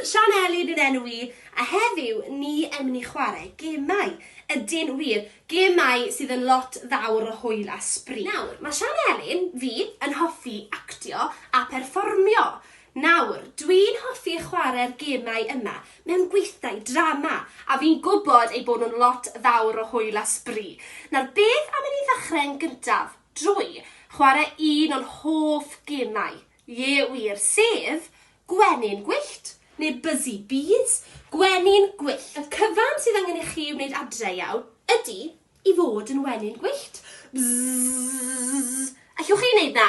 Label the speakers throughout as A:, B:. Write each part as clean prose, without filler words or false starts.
A: Sian Elin yn enw i, a heddiw ni yn mynd i chwarae gemau. Ydyn wir, gemau sydd yn lot fawr o hwyl a sbri. Nawr, mae Sian Elin, fi, yn hoffi actio a perfformio. Nawr, dwi'n hoffi chwarae'r gemau yma mewn gweithdai drama, a fi'n gwybod eu bod nhw'n lot fawr o hwyl a sbri. Nawr, beth am i ni ddechrau'n gyntaf drwy chwarae un o'n hoff gemau? Ie wir, sef gwenyn gwyllt, neu buzzy bees, gwenyn gwyllt. Y cyfan sydd angen i chi wneud adre, iawn, ydy i fod yn wenyn gwyllt. Bzzz. Allwch chi wneud 'na?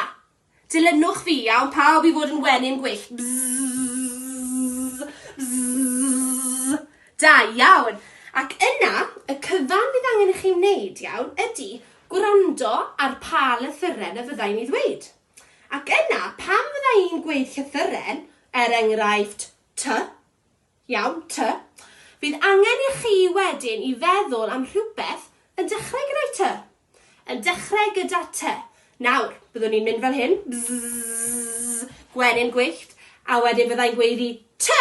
A: Dilynwch fi, iawn, pawb i fod yn wenyn gwyllt. Bzzz. Bzzz. Da iawn. Ac yna, y cyfan fydd angen i chi wneud, iawn, ydy gwrando ar pa lythyren y fydda i'n ei ddweud. Ac yna, pan fydda i'n gweud llythyren, er enghraifft, T, iawn, T, fydd angen i chi wedyn i feddwl am rhywbeth yn dechrau gyda T. Yn dechrau gyda T. Nawr, byddwn ni'n mynd fel hyn, bzzz, gwenyn gwyllt, a wedyn fydda i'n gweiddi T!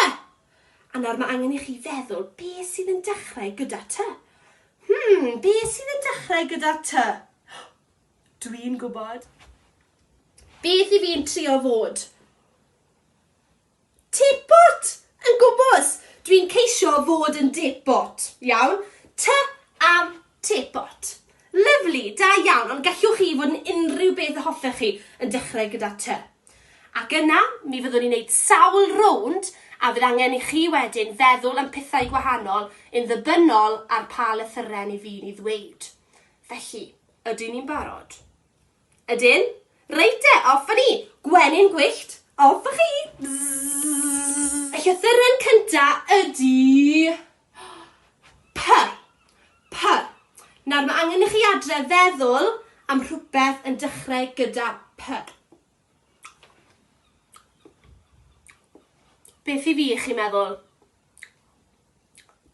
A: A nawr mae angen i chi feddwl beth sydd yn dechrau gyda T. Hmm, beth sydd yn dechrau gyda T? Dwi'n gwybod. Beth i fi'n trio fod? Teapot! Yn gwmws! Dwi'n ceisio fod yn depot. Iawn? Ty am teapot. Lyfli, da iawn, ond gallwch chi fod yn unrhyw beth y hoffech chi yn dechrau gyda ty. Ac yna, mi fyddwn ni'n neud sawl rownd a fydd angen i chi wedyn feddwl am pethau gwahanol yn ddibynnol ar pa lythyren i fi'n i ddweud. Felly, ydyn ni'n barod? Ydyn? Reit te, off â ni! Gwenyn gwyllt, off â chi! Bzzz. Y llythyren cynta ydy... P. P. Nawr mae angen i chi adre feddwl am rhywbeth yn dechrau gyda P. Beth i fi, chi'n meddwl?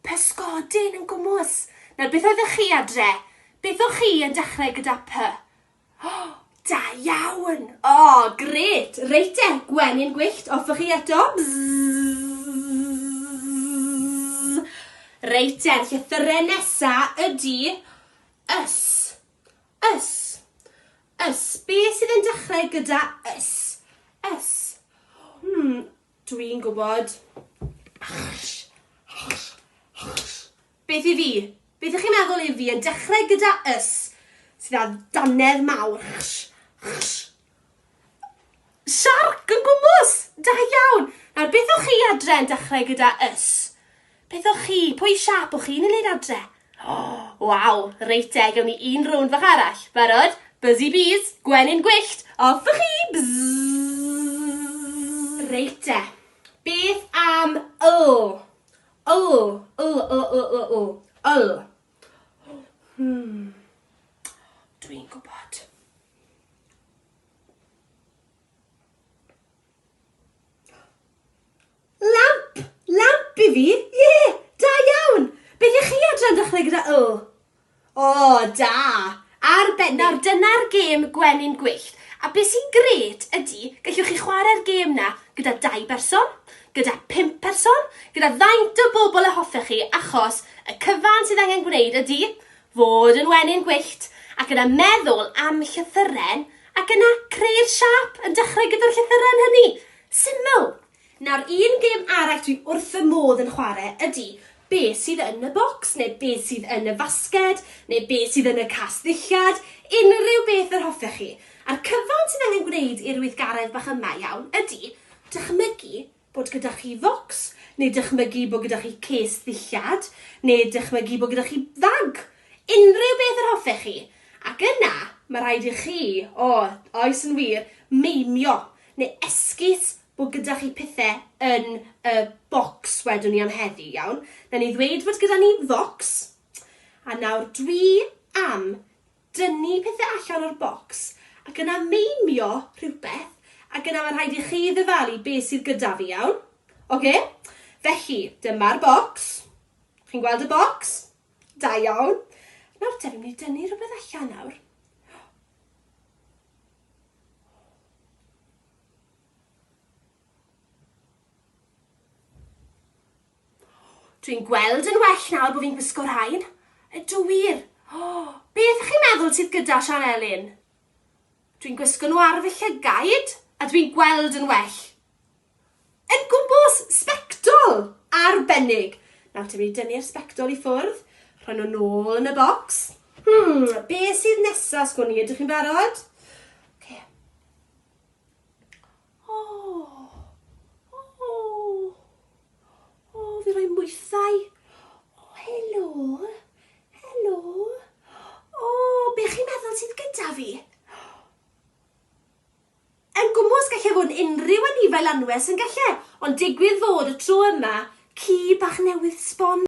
A: Pysgodyn yn gwmws. Nawr, beth oeddech chi adre? Beth o'ch chi yn dechrau gyda P? O, da iawn! O, grêt! Reit te, gwenyn gwyllt, off â chi eto. Bzzz. Reit te, llythyren nesa ydy ys. Ys. Ys. Beth sydd yn dechrau gyda ys? Ys. Hmm, Dwi'n gwybod. Beth i fi? Beth ych chi'n meddwl i fi yn dechrau gyda ys sydd â dannedd mawr? Siarc yn gwmws! Da iawn! Nawr, beth o'ch chi adre yn dechrau gyda ys? Beth o'ch chi? Pwy siâp o'ch chi'n ei wneud adre? Waw, reit te, gawn ni un rownd fach arall. Barod? Buzzy bees, gwenyn gwyllt, off â chi! Bzzz. Reit te, beth am yl? Yl, yl, yl, yl, yl, yl, yl. Hmm. Dwi'n gwybod. Lamp! Lamp i fi! Ie! Da iawn! Beth ych chi adre'n dechrau gyda y? O, da! Arbennig! Nawr dyna'r gêm Gwenyn Gwyllt. A beth sy'n grêt ydy, gallwch chi chwarae'r gêm 'na gyda dau berson, gyda phump person, gyda faint o bobl y hoffech chi, achos y cyfan sydd angen gwneud ydy fod yn wenyn gwyllt ac yna meddwl am llythyren ac yna creu'r siâp yn dechrau gyda'r llythyren hynny. Syml! Nawr, un gêm arall dwi wrth fy modd yn chwarae ydy beth sydd yn y bocs, neu beth sydd yn y fasged, neu beth sydd yn y cas ddillad, unrhyw beth yr hoffech chi. A'r cyfan sydd angen gwneud i'r weithgaredd bach yma, iawn, ydy dychmygu bod gyda chi focs, neu dychmygu bod gyda chi ces ddillad, neu dychmygu bod gyda chi fag. Unrhyw beth yr hoffech chi. Ac yna, mae rhaid i chi, o, oes yn wir, meimio, neu esgus bod gyda chi pethe yn y bocs wedwn ni am heddi, iawn? Nawn ni ddweud fod gyda ni focs, a nawr dwi am dynnu pethe allan o'r bocs ac yna meimio rhywbeth, ac yna mae rhaid i chi ddyfalu beth sydd gyda fi, iawn? Oce? Felly, dyma'r bocs. Chi'n gweld y bocs? Da iawn. Nawr te, fi'n mynd i dynnu rhywbeth allan nawr. Dwi'n gweld yn well nawr bod fi'n gwisgo rhain. Ydw wir. O, beth chi'n meddwl sydd gyda Sian Elin? Dwi'n gwisgo nhw ar fy llygaid a dwi'n gweld yn well. Yn gwmws, sbectol arbennig. Nawr ti'n mynd i dynnu'r sbectol i ffwrdd, rhoi nhw nôl yn y bocs. Hmm, be sydd nesa sgwn i, ydych chi'n barod? Okay. O, o, o, fi rhoi mwythau. O, helo, helo. O, be chi'n meddwl sydd gyda fi? Yn gwmws gallai fod yn unrhyw anifail anwes yn galle, ond digwydd fod y tro yma ci bach newydd sbon.